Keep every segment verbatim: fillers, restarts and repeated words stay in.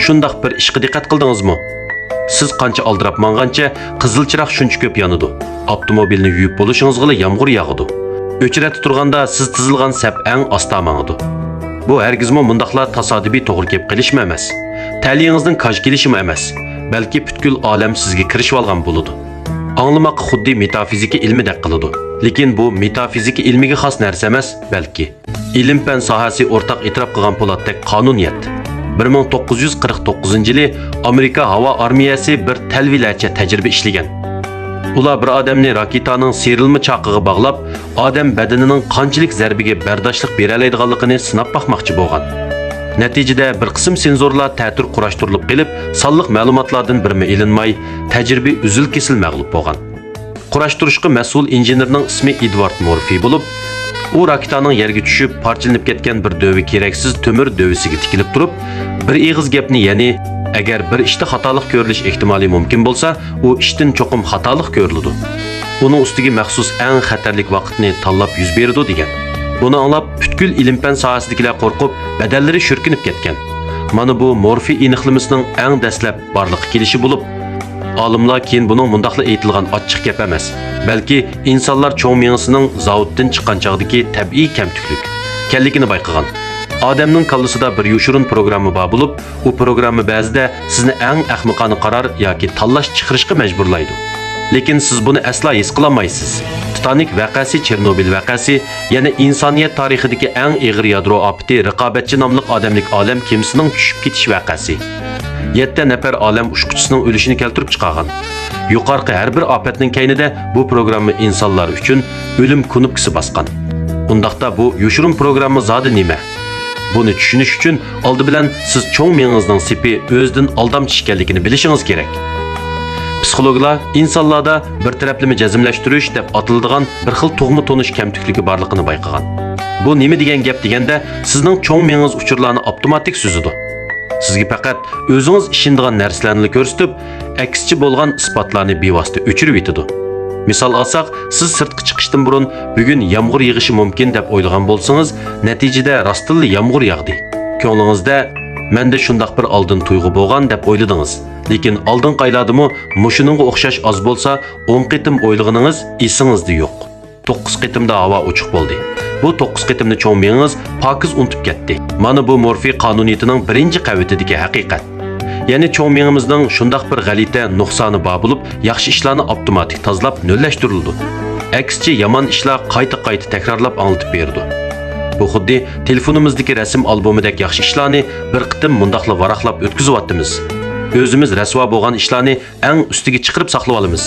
شۇنداق بىر ئىشقا دىققەت قىلدىڭىزمۇ؟ سىز قانچە ئالدىراپ ماڭغانچە قىزىل چىراغ شۇنچە كۆپ يانىدۇ. ئاپتوموبىلنى يۇيۇپ بولۇشىڭىزغىلا يامغۇر ياغىدۇ. ئۆچرەتتە تۇرغاندا سىز تىزىلغان سەپ ئەڭ ئاستا ماڭىدۇ. بۇ ھەرگىزمۇ مۇنداقلا تاسادىپىي توغرا كېلىپ قېلىشمۇ ئەمەس. تەلىيىڭىزنىڭ كاج كېلىشىمۇ ئەمەس. بەلكى پۈتكۈل ئالەم سىزگە كىرىشىۋالغان بولىدۇ. ئاڭلىماققا خۇددى مېتافىزىكا ئىلمىدەك قىلىدۇ. لېكىن بۇ مېتافىزىكا ئىلمىگە خاس نەرسە ئەمەس، بەلكى ئىلىم-پەن ساھەسى ئورتاق ئېتىراپ قىلغان پولاتتەك قانۇنىيەت. بىر مىڭ توققۇز يۈز قىرىق توققۇزىنچى يىلى ئامېرىكا ھاۋا ئارمىيەسى بىر تەلۋىلەرچە تەجرىبە ئىشلىگەن. ئۇلار بىر ئادەمنى راكېتانىڭ سىيرىلما چاقىغا باغلاپ، ئادەم بەدىنىنىڭ قانچىلىك زەربىگە بەرداشلىق بېرەلەيدىغانلىقىنى سىناپ باقماقچى بولغان. نەتىجىدە، بىر قىسىم سېنزورلار تەتۈر قۇراشتۇرۇلۇپ قېلىپ، سانلىق مەلۇماتلاردىن بىرمۇ ئېلىنماي، تەجرىبە ئۈزۈل-كېسىل مەغلۇپ بولغان. قۇراشتۇرۇشقا مەسئۇل ئىنژېنېرنىڭ ئىسمى ئېدۋارد مورفى بولۇپ، ئۇ راكېتانىڭ يەرگە چۈشۈپ، پارچىلىنىپ كەتكەن بىر دۆۋە كېرەكسىز تۆمۈر دۆۋىسىگە تىكىلىپ تۇرۇپ، بىر ئېغىز گەپنى، يەنى، ئەگەر بىر ئىشتا خاتالىق كۆرۈلۈش ئېھتىمالى مۇمكىن بولسا، ئۇ ئىشتىن چوقۇم خاتالىق كۆرۈلىدۇ. ئۇنىڭ ئۈستىگە مەخسۇس ئەڭ خەتەرلىك ۋاقىتنى تاللاپ يۈز بېرىدۇ، دېگەن. بۇنى ئاڭلاپ، پۈتكۈل ئىلىم-پەن ساھەسىدىكىلەر قورقۇپ، بەدەنلىرى شۈركۈنۈپ كەتكەن. مانا بۇ مورفى ئېنىقلىمىسىنىڭ ئەڭ دەسلەپ بارلىققا كېلىشى بولۇپ، ئالىملار كېيىن بۇنىڭ مۇنداقلا ئېيتىلغان ئاچچىق گەپ ئەمەس، بەلكى ئىنسانلار چوڭ مېڭىسىنىڭ زاۋۇتتىن چىققان چاغدىكى تەبىئىي كەمتۈكلۈك ئىكەنلىكىنى بايقىغان. ئادەمنىڭ كاللىسىدا بىر يوشۇرۇن پروگرامما بار بولۇپ، ئۇ پروگرامما بەزىدە سىزنى ئەڭ ئەخمىقانە قارار ياكى تاللاش چىقىرىشقا مەجبۇرلايدۇ. لېكىن سىز بۇنى ئەسلا ھېس قىلالمايسىز. تىتانىك ۋەقەسى، چېرنوبىل ۋەقەسى، يەنە ئىنسانىيەت تارىخىدىكى ئەڭ ئېغىر يادرو ئاپىتى رىقابەتچى ناملىق ئادەملىك ئالەم كېمىسىنىڭ چۈشۈپ كېتىش ۋەقەسى. يەتتە نەپەر ئالەم ئۇچقۇچىسىنىڭ ئۆلۈشىنى كەلتۈرۈپ چىقارغان. يۇقىرىقى ھەر بىر ئاپەتنىڭ كەينىدە بۇ پروگرامما ئىنسانلار ئۈچۈن ئۆلۈم كۇنۇپكىسى باسقان. ئۇنداقتا بۇ يوشۇرۇن پروگرامما زادى نېمە؟ بۇنى چۈشىنىش ئۈچۈن ئالدى بىلەن سىز چوڭ مېڭىڭىزنىڭ سېپى ئۆزىدىن ئالدامچى ئىكەنلىكىنى بىلىشىڭىز كېرەك. پسىخولوگلار ئىنسانلاردا بىر تەرەپلىمە جەزملەشتۈرۈش دەپ ئاتىلىدىغان بىر خىل تۇغما تونۇش كەمتۈكلۈكى بارلىقىنى بايقىغان. بۇ نېمە دېگەن گەپ دېگەندە، سىزنىڭ چوڭ مېڭىڭىز ئۇچۇرلارنى ئاپتوماتىك سۈزىدۇ. سىزگە پەقەت ئۆزىڭىز ئىشىنىدىغان نەرسىلەرنىلا كۆرسىتىپ، ئەكسىچە بولغان ئىسپاتلارنى بىۋاسىتە ئۆچۈرۈۋېتىدۇ. مىسال ئالساق، سىز سىرتقا چىقىشتىن بۇرۇن بۈگۈن يامغۇر يېغىشى مۇمكىن دەپ ئويلىغان بولسىڭىز، نەتىجىدە راستتىنلا يامغۇر ياغدى. كۆڭلىڭىزدە مەندە شۇنداق بىر ئالدىن تۇيغۇ بولغان دەپ ئويلىدىڭىز. لېكىن ئالدىنقى ئايلاردىمۇ مۇشۇنىڭغا ئوخشاش ئاز بولسا ئون قېتىم ئويلىغىنىڭىز ئېسىڭىزدە يوق. توققۇز قېتىمدا ھاۋا ئوچۇق بولدى. بۇ توققۇز قېتىمنى چوڭ مېڭىڭىز پاكىز ئۇنتۇپ كەتتى. مانا بۇ مورفى قانۇنىيىتىنىڭ بىرىنچى قەۋىتىدىكى ھەقىقەت. يەنى چوڭ مېڭىمىزنىڭ شۇنداق بىر غەلىتە نۇقسانى بار بولۇپ، ياخشى ئىشلارنى ئاپتوماتىك تازىلاپ نۆللەشتۈرىدۇ. ئەكسىچە يامان ئىشلار قايتا-قايتا تەكرارلاپ ئاڭلىتىپ بېرىدۇ. بۇ خۇددى تېلېفونىمىزدىكى رەسىم ئالبومىدەك ياخشى ئىشلارنى بىر قېتىم مۇنداقلا ۋاراقلاپ ئۆتكۈزۈۋاتىمىز. ئۆزىمىز رەسۋا بولغان ئىشلارنى ئەڭ ئۈستىگە چىقىرىپ ساقلىۋالىمىز.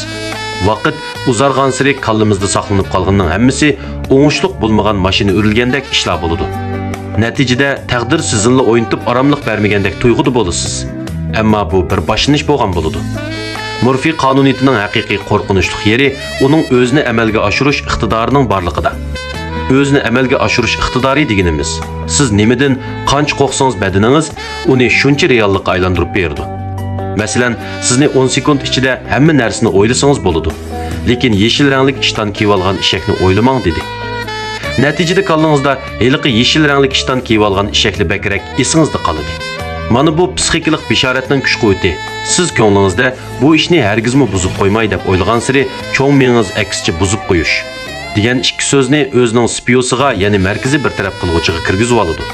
ۋاقىت ئۇزارغانسېرى كاللىمىزدا ساقلىنىپ قالغىنىنىڭ ھەممىسى ئوڭۇشلۇق بولمىغان ماشىنا ئۆرۈلگەندەك ئىشلار بولىدۇ. نەتىجىدە تەقدىر سىزنىلا ئوينىتىپ ئاراملىق بەرمىگەندەك تۇيغۇدا بولىسىز. ئەمما بۇ بىر باشلىنىش بولغان بولىدۇ. مورفى قانۇنىيىتىنىڭ ھەقىقىي قورقۇنچلۇق يېرى ئۇنىڭ ئۆزىنى ئەمەلگە ئاشۇرۇش ئىقتىدارىنىڭ بارلىقىدا. ئۆزىنى ئەمەلگە ئاشۇرۇش ئىقتىدارى دېگىنىمىز، سىز نېمىدىن قانچە قورقسىڭىز بەدىنىڭىز ئۇنى شۇنچە رېئاللىققا ئايلاندۇرۇپ بېرىدۇ. مەسىلەن، سىزنى ئون سېكۇنت ئىچىدە ھەممە نەرسىنى ئويلىسىڭىز بولىدۇ. لېكىن يېشىل رەڭلىك ئىشتان كىيىۋالغان ئىشەكنى ئويلىماڭ، دېدى. نەتىجىدە كاللىڭىزدا ھېلىقى يېشىل رەڭلىك ئىشتان كىيىۋالغان ئىشەكلا بەكرەك ئېسىڭىزدە قالىدۇ. مانا بۇ پسىخىكىلىق بېشارەتنىڭ كۈچ-قۇۋۋىتى. سىز كۆڭلىڭىزدە بۇ ئىشنى ھەرگىزمۇ بۇزۇپ قويماي دەپ ئويلىغانسېرى چوڭ مېڭىڭىز ئەكسىچە بۇزۇپ قويۇش دېگەن ئىككى سۆزنى ئۆزىنىڭ سپىيۇسىغا، يەنى مەركىزىي بىر تەرەپ قىلغۇچىغا كىرگۈزۈۋالىدۇ.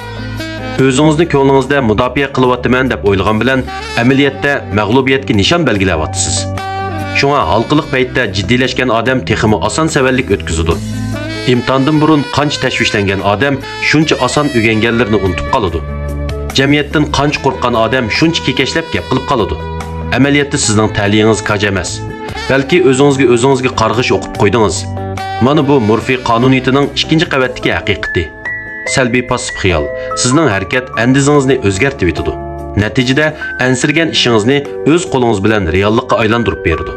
ئۆزىڭىزنى كۆڭلىڭىزدە مۇداپىئە قىلىۋاتىمەن دەپ ئويلىغان بىلەن ئەمەلىيەتتە مەغلۇبىيەتكە نىشان بەلگىلەۋاتىسىز. شۇڭا ھالقىلىق پەيتتە جىددىيلەشكەن ئادەم تېخىمۇ ئاسان سەۋەنلىك ئۆتكۈزىدۇ. ئىمتىھاندىن بۇرۇن قانچە تەشۋىشلەنگەن ئادەم شۇنچە ئاسان ئۆگەنگەنلىرىنى ئۇنتۇپ قالىدۇ. جەمئىيەتتىن قانچە قورققان ئادەم شۇنچە كېكەچلەپ گەپ قىلىپ قالىدۇ. ئەمەلىيەتتە سىزنىڭ تەلىيىڭىز كاج ئەمەس، بەلكى ئۆزىڭىزگە ئۆزىڭىزگە قارغىش ئوقۇپ قويدىڭىز. مانا بۇ مورفى قانۇنىيىتىنىڭ ئىككىنچى قەۋەتتىكى ھەقىقىتى. سەلبىي پاسسىپ خىيال سىزنىڭ ھەرىكەت ئەندىزىڭىزنى ئۆزگەرتىۋېتىدۇ. نەتىجىدە ئەنسىرىگەن ئىشىڭىزنى ئۆز قولىڭىز بىلەن رېئاللىققا ئايلاندۇرۇپ بېرىدۇ.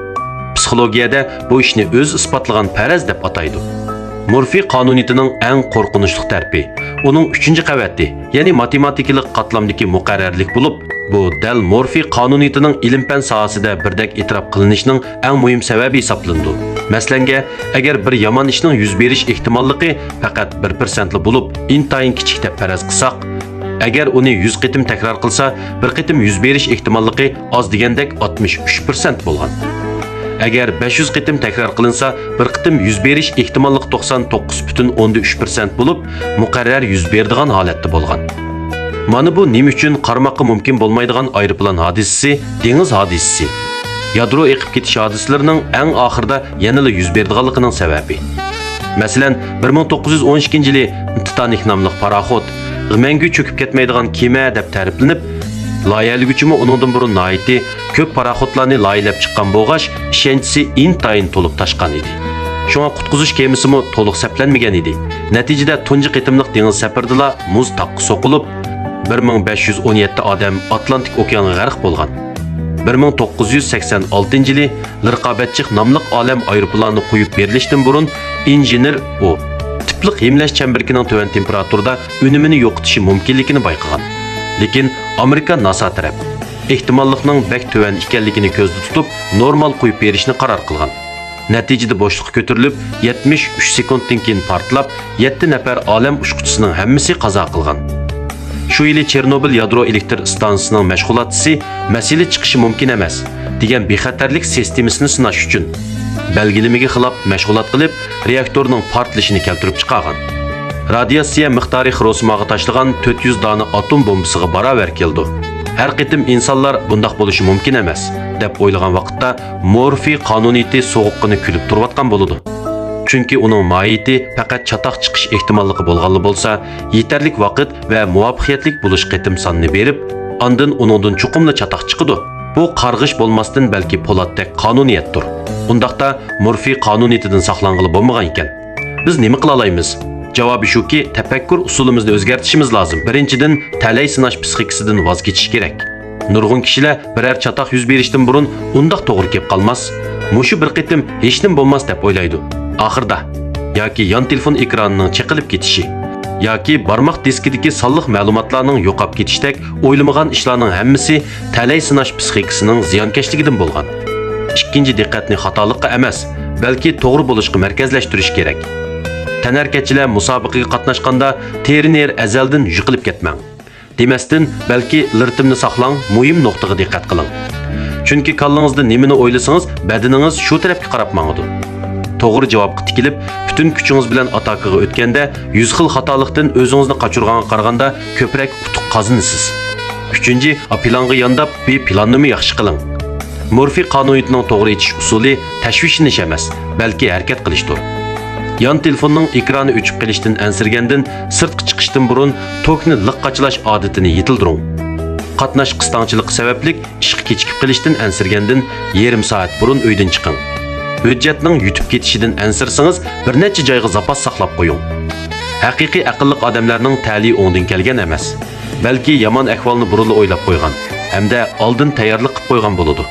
پسىخولوگىيەدە بۇ ئىشنى ئۆزى ئىسپاتلىغان پەرەز دەپ ئاتايدۇ. مورفى قانۇنىيىتىنىڭ ئەڭ قورقۇنچلۇق تەرىپى، ئۇنىڭ ئۈچىنچى قەۋەتى، يەنى ماتېماتىكىلىق قاتلامدىكى مۇقەررەرلىك بولۇپ، بۇ دەل مورفى قانۇنىيىتىنىڭ ئىلىم-پەن ساھەسىدە بىردەك ئېتىراپ قىلىنىشىنىڭ ئەڭ مۇھىم سەۋەبى ھېسابلىنىدۇ. مەسىلەنگە، ئەگەر بىر يامان ئىشنىڭ يۈز بېرىش ئېھتىماللىقى پەقەت بىر پىرسەنتلا بولۇپ، ئىنتايىن كىچىك دەپ پەرەز قىلساق، ئەگەر ئۇنى يۈز قېتىم تەكرار قىلسا، بىر قېتىم يۈز بېرىش ئېھتىماللىقى ئاز دېگەندەك ئاتمىش ئۈچ پىرسەنت بولغان. ئەگەر بەش يۈز قېتىم تەكرار قىلىنسا، بىر قېتىم يۈز بېرىش ئېھتىماللىقى توقسان توققۇز پۈتۈن ئوندىن ئۈچ پىرسەنت بولۇپ، مۇقەررەر يۈز بېرىدىغان ھالەتتە بولغان. مانا بۇ نېمە ئۈچۈن قارىماققا مۇمكىن بولمايدىغان ئايروپىلان ھادىسىسى، دېڭىز ھادىسىسى، يادرو ئېقىپ كېتىش ھادىسىلىرىنىڭ ئەڭ ئاخىرىدا يەنىلا يۈز بېرىدىغانلىقىنىڭ سەۋەبى. مەسىلەن، بىر مىڭ توققۇز يۈز ئون ئىككىنچى يىلى تىتانىك ناملىق پاراخوت مەڭگۈ چۆكۈپ كەتمەيدىغان كېمە دەپ تەرىپلىنىپ، لايىھەلىگۈچىمۇ ئۇنىڭدىن بۇرۇن ناھايىتى كۆپ پاراخوتلارنى لايىھەلەپ چىققان بولغاچ، ئىشەنچىسى ئىنتايىن تولۇپ تاشقان ئىدى. شۇڭا قۇتقۇزۇش كېمىسىمۇ تولۇق سەپلەنمىگەن ئىدى. نەتىجىدە تۇنجى قېتىملىق دېڭىز سەپىرىدىلا مۇز تاغقا سوقۇلۇپ، بىر مىڭ بەش يۈز ئون يەتتە ئادەم ئاتلانتىك ئوكيانغا غەرق بولغان. بىر مىڭ توققۇز يۈز سەكسەن ئالتىنچى يىلى رىقابەتچىخ ناملىق ئالەم ئايروپىلانى قويۇپ بېرىلىشتىن بۇرۇن ئىنژېنېر ئۇ تىپلىق ھىملەش چەمبىرىكىنىڭ تۆۋەن تېمپېراتۇرىدا ئۈنۈمىنى يوقىتىشى مۇمكىنلىكىنى بايقىغان. لېكىن ئامېرىكا ناسا تەرەپ ئېھتىماللىقنىڭ بەك تۆۋەن ئىكەنلىكىنى كۆزدە تۇتۇپ، نورمال قويۇپ بېرىشنى قارار قىلغان. نەتىجىدە بوشلۇققا كۆتۈرۈلۈپ، يەتمىش ئۈچ سېكۇنتتىن كېيىن پارتلاپ، يەتتە نەپەر ئالەم ئۇچقۇچىسىنىڭ ھەممىسى قازا قىلغان. شۇ يىلى چېرنوبىل يادرو ئېلېكتر ئىستانسىسىنىڭ مەشغۇلاتچىسى مەسىلە چىقىشى مۇمكىن ئەمەس دېگەن بىخەتەرلىك سىستېمىسىنى سىناش ئۈچۈن، بەلگىلىمىگە خىلاپ مەشغۇلات قىلىپ، رېئاكتورنىڭ پارتلىشىنى كېلتۈرۈپ چىقارغان. رادىياتسىيە مىقدارى خىروسىماغا تاشلىغان تۆت يۈز دانە ئاتوم بومبىسىغا باراۋەر كېلىدۇ. ھەر قېتىم ئىنسانلار بۇنداق بولۇشى مۇمكىن ئەمەس، دەپ ئويلىغان ۋاقىتتا، مورفىي قانۇنىيىتى سوغۇققىنە كۈلۈپ تۇرۇۋاتقان بولىدۇ. چۈنكى ئۇنىڭ ماھىيىتى پەقەت چاتاق چىقىش ئېھتىماللىقى بولغانلا بولسا، يېتەرلىك ۋاقىت ۋە مۇۋەپپەقىيەتلىك بولۇش قېتىم سانىنى بېرىپ، ئاندىن ئۇنىڭدىن چوقۇملا چاتاق چىقىدۇ. بۇ قارغىش بولماستىن بەلكى پولاتتەك قانۇنىيەتتۇر. ئۇنداقتا مورفىي قانۇنىيىتىدىن ساقلانغىلى بولمىغان ئىكەن. بىز نېمە قىلالايمىز؟ جاۋابى شۇكى، تەپەككۇر ئۇسۇلىمىزنى ئۆزگەرتىشىمىز لازىم. بىرىنچىدىن، تەلەي سىناش پىسخىكىسىدىن ۋاز كېچىش كېرەك. نۇرغۇن كىشىلەر بىرەر چاتاق يۈز بېرىشتىن بۇرۇن ئۇنداق توغرا كېلىپ قالماس، مۇشۇ بىر قېتىم ھېچنېمە بولماس دەپ ئويلايدۇ. ئاخىرىدا ياكى يان تېلېفون ئېكرانىنىڭ چېقىلىپ كېتىشى، ياكى بارماق دىسكىدىكى سانلىق مەلۇماتلارنىڭ يوقاپ كېتىشتەك ئويلىمىغان ئىشلارنىڭ ھەممىسى تەلەي سىناش پىسخىكىسىنىڭ زىيانكەشلىكىدىن بولغان. ئىككىنچى دىققەتنى خاتالىققا ئەمەس، بەلكى توغرا بولۇشقا مەركەزلەشتۈرۈش كېرەك. تەنھەرىكەتچىلەر مۇسابىقىگە قاتناشقاندا تېرە-نېرى ئەزەلدىن يىقىلىپ كەتمەڭ. دېمەستىن، بەلكى لىرتىمنى ساقلاڭ، مۇھىم نۇقتىغا دىققەت قىلىڭ. چۈنكى كاللىڭىزدا نېمىنى ئويلىسىڭىز، بەدىنىڭىز شۇ تەرەپكە قاراپ ماڭىدۇ. توغرا جاۋابقا تىكىلىپ، پۈتۈن كۈچىڭىز بىلەن ئاتاكىغا ئۆتكەندە، يۈز خىل خاتالىقتىن ئۆزىڭىزنى قاچۇرغانغا قارىغاندا كۆپرەك ئۇتۇق قازىنىسىز. ئۈچىنچى، ئا پىلانغا يانداپ، بى پىلاننىمۇ ياخشى قىلىڭ. مورفىي قانۇنىيىتىنىڭ توغرا ئېيتىش ئۇسۇلى تەشۋىشلىنىش ئەمەس، بەلكى ھەرىكەت قىلىشتۇر. يان تېلېفوننىڭ ئېكرانى ئۆچۈپ قېلىشتىن ئەنسىرىگەندىن سىرتقا چىقىشتىن بۇرۇن توكنى لىق قاچىلاش ئادىتىنى يېتىلدۈرۈڭ. قاتناش قىستاڭچىلىقى سەۋەبلىك ئىشقا كېچىكىپ قېلىشتىن ئەنسىرىگەندىن يېرىم سائەت بۇرۇن ئۆيدىن چىقىڭ. ھۆججەتنىڭ يۈتۈپ كېتىشىدىن ئەنسىرىسىڭىز، بىر نەچچە جايغا زاپاس ساقلاپ قويۇڭ. ھەقىقىي ئەقىللىق ئادەملەرنىڭ تەلىيى ئوڭدىن كەلگەن ئەمەس، بەلكى يامان ئەھۋالنى بۇرۇنلا ئويلاپ قويغان ھەمدە ئالدىن تەييارلىق قىلىپ قويغان بولىدۇ.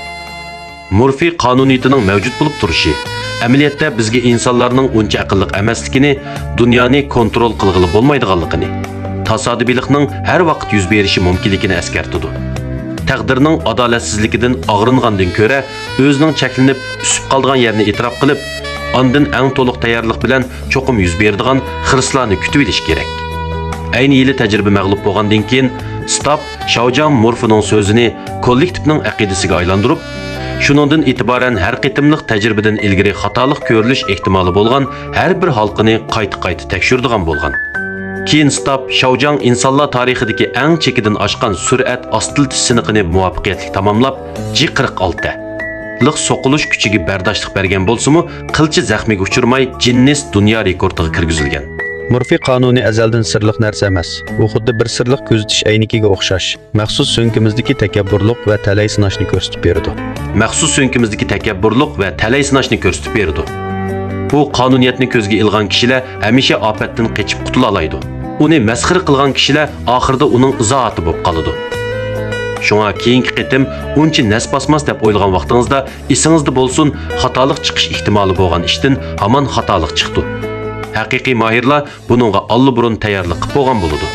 مورفىي قانۇنىيىتىنىڭ مەۋجۇت بولۇپ تۇرۇشى، ئەمەلىيەتتە بىزگە ئىنسانلارنىڭ ئۇنچە ئەقىللىق ئەمەسلىكىنى، دۇنيانى كونترول قىلغىلى بولمايدىغانلىقىنى، تاسادىپىيلىقنىڭ ھەر ۋاقىت يۈز بېرىشى مۇمكىنلىكىنى ئەسكەرتىدۇ. تەقدىرنىڭ ئادالەتسىزلىكىدىن ئاغرىنغاندىن كۆرە، ئۆزىنىڭ چەكلىنىپ، ئۈسۈپ قالىدىغان يەرنى ئېتىراپ قىلىپ، ئاندىن ئەڭ تولۇق تەييارلىق بىلەن چوقۇم يۈز بېرىدىغان خىرىسلارنى كۈتۈۋېلىش كېرەك. ئەينى يىلى تەجرىبە مەغلۇپ بولغاندىن كېيىن، ستاپ شاۋجياڭ مورفىنىڭ سۆزىنى كوللېكتىپنىڭ ئەقىدىسىگە ئايلاندۇرۇپ، شۇنىڭدىن ئېتىبارەن ھەر قېتىملىق تەجرىبىدىن ئىلگىرى خاتالىق كۆرۈلۈش ئېھتىمالى بولغان ھەر بىر ھالقىنى قايتا-قايتا تەكشۈرىدىغان بولغان. كېيىن ستاپ شاۋجياڭ ئىنسانلار تارىخىدىكى ئەڭ چېكىدىن ئاشقان سۈرئەت ئاستىلىتىش سىنىقىنى مۇۋەپپەقىيەتلىك تاماملاپ، جى قىرىق ئالتە لىق سوقۇلۇش كۈچىگە بەرداشلىق بەرگەن بولسىمۇ، قىلچە زەخمىگە ئۇچرىماي، جىننېس دۇنيا رېكورتىغا كىرگۈزۈلگەن. مورفىي قانۇنى ئەزەلدىن سىرلىق نەرسە ئەمەس. ئۇ خۇددى بىر سىرلىق كۆزىتىش ئەينىكىگە ئوخشاش. مەخسۇس سۆڭىكىمىزدىكى تەكەببۇرلۇق ۋە تەلەي سىناشنى كۆرسىتىپ بېرىدۇ. مەخسۇس سۆڭىكىمىزدىكى تەكەببۇرلۇق ۋە تەلەي سىناشنى كۆرسىتىپ بېرىدۇ. بۇ قانۇنىيەتنى كۆزگە ئىلغان كىشىلەر ھەمىشە ئاپەتتىن قېچىپ قۇتۇلالايدۇ. ئۇنى مەسخىرە قىلغان كىشىلەر ئاخىرىدا ئۇنىڭ ئىزاھاتى بولۇپ قالىدۇ. شۇڭا كېيىنكى قېتىم ئۇنچە نەس باسماس دەپ ئويلىغان ۋاقتىڭىزدا ئېسىڭىزدە بولسۇن، خاتالىق چىقىش ئېھتىمالى بولغان ئىشتىن ھامان خاتالىق چىقىدۇ. ھەقىقىي ماھىرلار بۇنىڭغا ئاللىبۇرۇن تەييارلىق قىلىپ بولغان بولىدۇ.